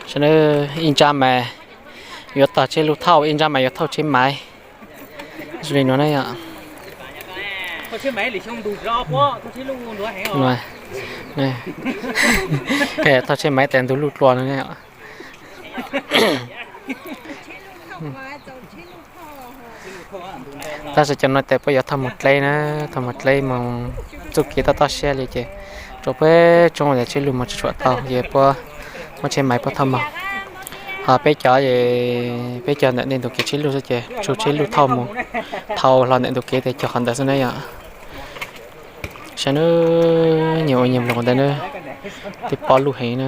Saib nawb, ib ntsab mas yuav tog tsheb lug thauj, ib ntsab mas yuav thauj tsheb maiv. Zoo li no na yom. Thauj tsheb maiv tas ntug luj dlua no na yom. Tab sis cov no tes puab yuav thauj moog dleb na, thauj moog dleb moog txuj kev toj toj siab li ces rua puab tsoom yog tsheb lug moog tsi tshua tau ces puab muab tsheb maiv puab thauj moog. Ho peb cov, peb cog ntawm ntej ntug kev tsheb lug xwb ces tsuag tsheb lug thauj moog, thauj hlo ntawm ntug kev tes cog qhov ntawd xwb na yom. Saib nawb, nyias ua nyias mloog ntawd na, tej pob lug heev na.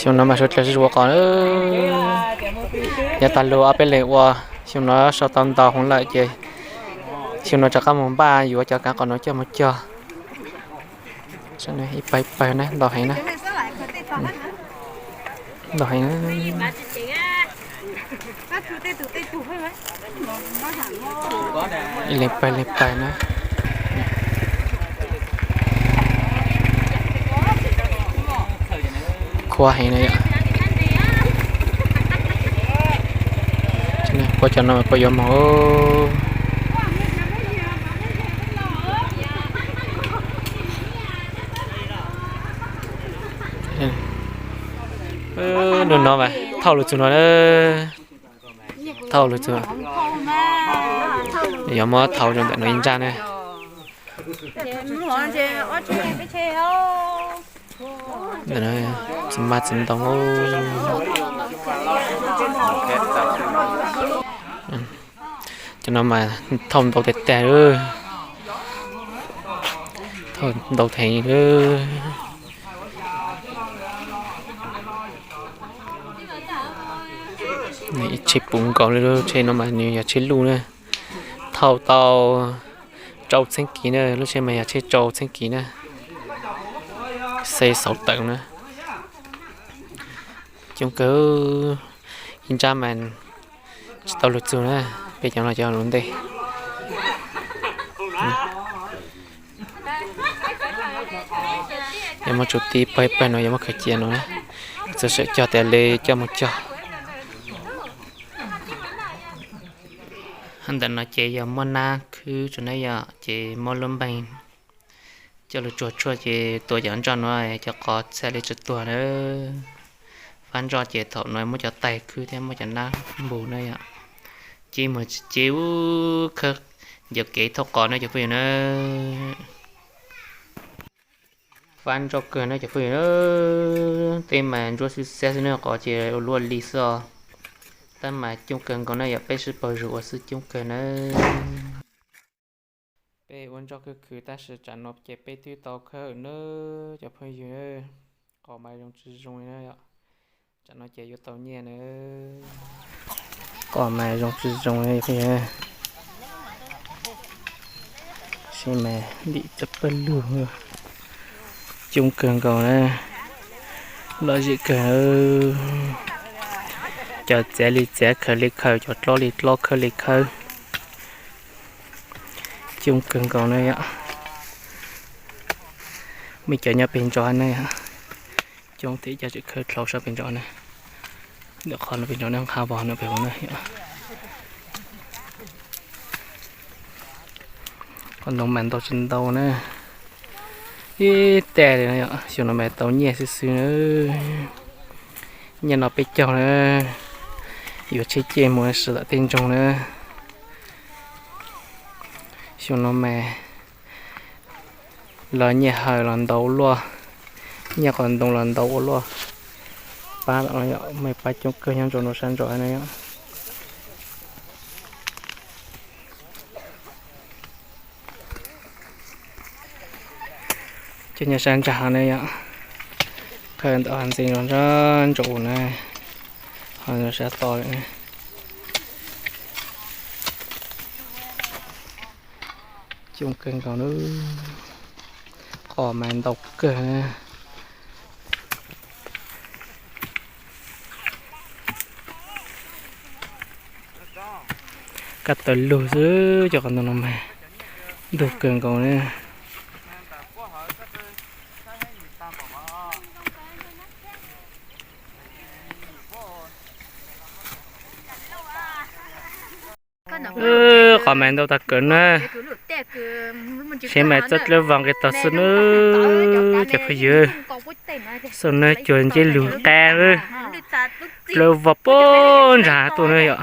Xyoo no mas suav dlawg sib ua qos na. Yav tas lug ob peb leeg ua, xyoo no sau tau ntau heev lawm ces xyoo no rov qab moog npaj yuav cov kaav qos no coj moog cog. Ib pawg ib pawg na, ntau heev na. Ntau heev na. Ib leeg pawg leeg pawg na. Khuav heev na yom. Puab cov no puab yuav moog. Nub no mas thauj lug txug no na. Thauj lug txug, yuav muab thauj rua ntawm no ib ntsab na. Txiv maj txiv ntoo. Cov no mas thauj ntau tag tag, thauj ntau heev. Ib tsheb puv nkaus li, tsheb no mas nws yog tsheb luj na, thauj tau rau txheeb kis na, lub tsheb mas yog tsheb rau txheeb kis na, xe xauv tawm na. Coob kawg, ib ntsab mas tsis tau lug txug na, peb cov no cov lug ntej. Yuav muab tsum ti pawg pawg no yuav muab khaws cia no na, txawm sawv cog tas li coj mus cog. Ntawm no ces yog muab nab khwb rau na yom, ces muab lub npeeg coj lug tsuag tshuaj ces tua cov nroj no cov qos txhaj li tsis tuag na. Fab nroj ces thaum no muab cov tais khwb thiab muab cov nab npug na yom. Ces mus ces ub khawb ncauj kev thauj qos na cov phooj ywg na. Fab nroj kawg na cov phooj ywg na. Tej mas ntsuab xwb xiab xwb na, qos ces ua luaj li xwb os. Tab mas coob kawg nkaus na yom, peb sib paug zug ua xwb coob kawg na. Peb ua nroj khwb khwv tab sis tsam no ces peb twb tau khawb na cov phooj ywg. Qos mas zoo tsis zoo li na yom. Tsam no ces yuav tau nyiaj na. Qos mas zoo tsis zoo li phooj ywg. Seb mas ntim txawj pawg lug. Coob kawg nkaus na. Lom zem kawg. Cov txiav li txiav, khaws li khaws, cov dlob li dlob, khawb li khawb. Coob kawg nkaus na yom. Muaj cov nyob pem ntsa na yom. Coob thiab, cov tseem khawb dlhau sab pem ntsa na. Ntawm qhov no pem ntsa na, nqha vog no pem vog na. Qos ntoo mas ntau tsis ntau na, ib teg li na yom. Xyoo no mas tau nyiaj xwb xwb na. Nyiaj no peb caug na, yuav tsheb ciaj mus sawv daws tej ntsoog na. Xyoo no mas los nyiaj hawm los ntau ua luaj, nyiaj qos ntoo los ntau ua luaj. Pab tom no yom, muaj pab coob kawg nyob ntawm no sab ntsa na yom. Cov nyob sab nrag no yom, khawb ntawm hav ntxwv no nrag ntsa na, ho sab tod lawm na. Coob kawg nkaus na, qos mas ntau kawg na. Kab taws lug xwb, cov qos ntoo no mas ntug kawg nkaus na. Qhov mas ntau tag kawg na. Seb mas txoj dlawb vog nqis tau xwb na, cov phooj ywg. Xwb na cuag ncej lug qab na. Dlawb vog poob ntsag tuaj na yom.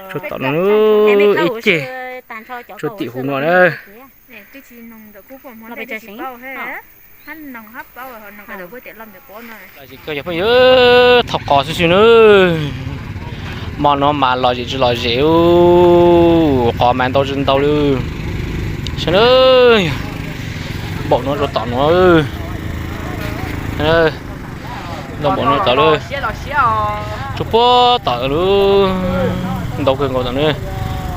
Tsuas tom no ib ceg, tsuas tim huv no na. Los zem kawg cov phooj ywg, thauj qos xwb xwb na. Hmo no mas los zem tsis los zem, qos mas ntau tsis ntau li. Saib na, npaum no rau tom no, npaum no tom lawm, tsuas puag tom lawm, ntau kawg nkaus tom na.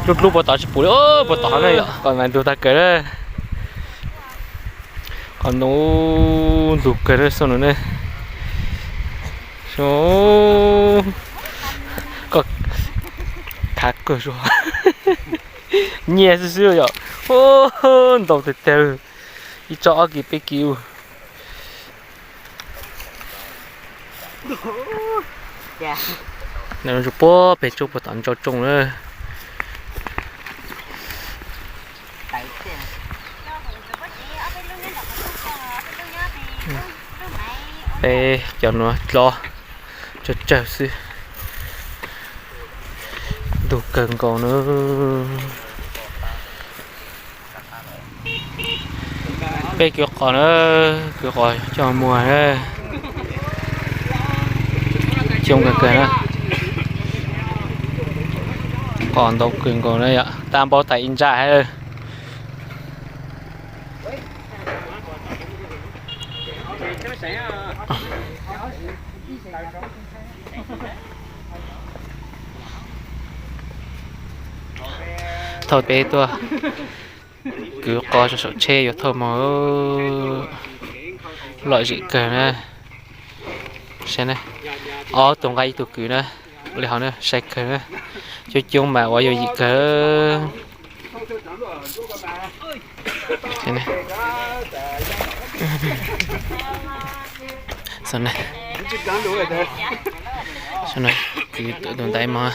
Dlub dlub puag tom tsis pum li, puag tom na yom, qos mas ntug tag kawg na. Qos ntau ntug kawg na xyoo no ne. Koj khav kawg zuag, nyiaj xwb xwb yom. Ntau tiag tiag, ib tsob ob kis peb kis ua. Nws puag pem tsooj puag tom ntsa tsoo na. Peb cov no dlov tsawg tsawg xwb, ntug kawg nkaus na. Peb kwv qos na, kwv qos coj muag na. Coob kawg kawg na. Qos ntau kawg nkaus na yom, tab npaub tas ib ntsaj hab. Thauj peb tuaj kwv qos rau saum tsheb yuav thauj mog. Lom zem kawg na. Ob tug nqa ib tug kwv na, li hov na, sai kawg na. Coob coob mas ua yuav yim kawg. Kwv tus ntaiv mog.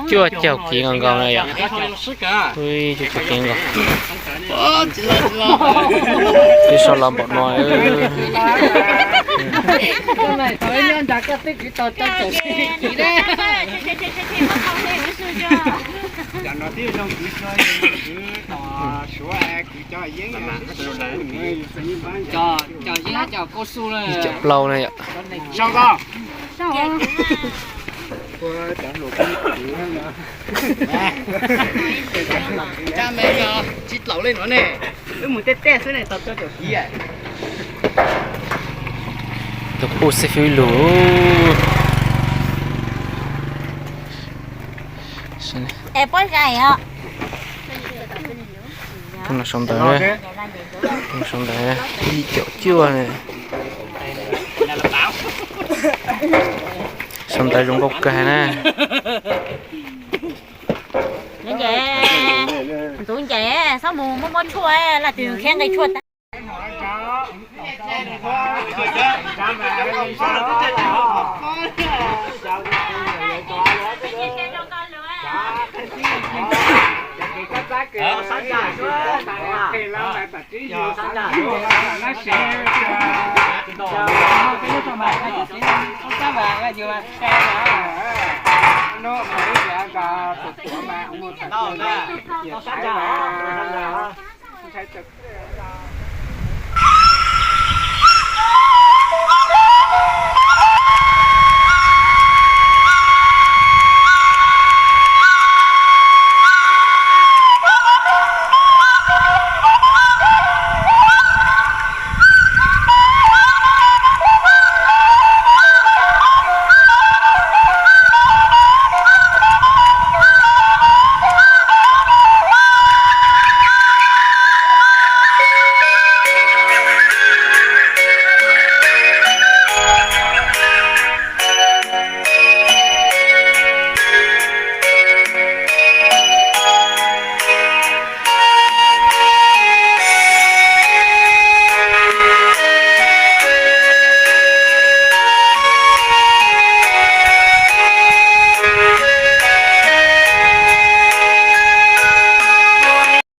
Cuaj caug kiv nkaus nkaus na yom. Cuaj caug kiv nkaus. Twb so los npaum no. Ib caum plaub na yom. Tsis tau li no ne, wb mus tej tej xwb ne tau cuaj caum kiv. Tus qub xib fwb lug. Sau ntawv, sau ntawv ib caum cuaj ne. Sau ntawv zoo nkauj kawg na. Ntxuv ncaim, txhob mus muab muab tshuaj, laj twg kheb nqi tshuaj tag.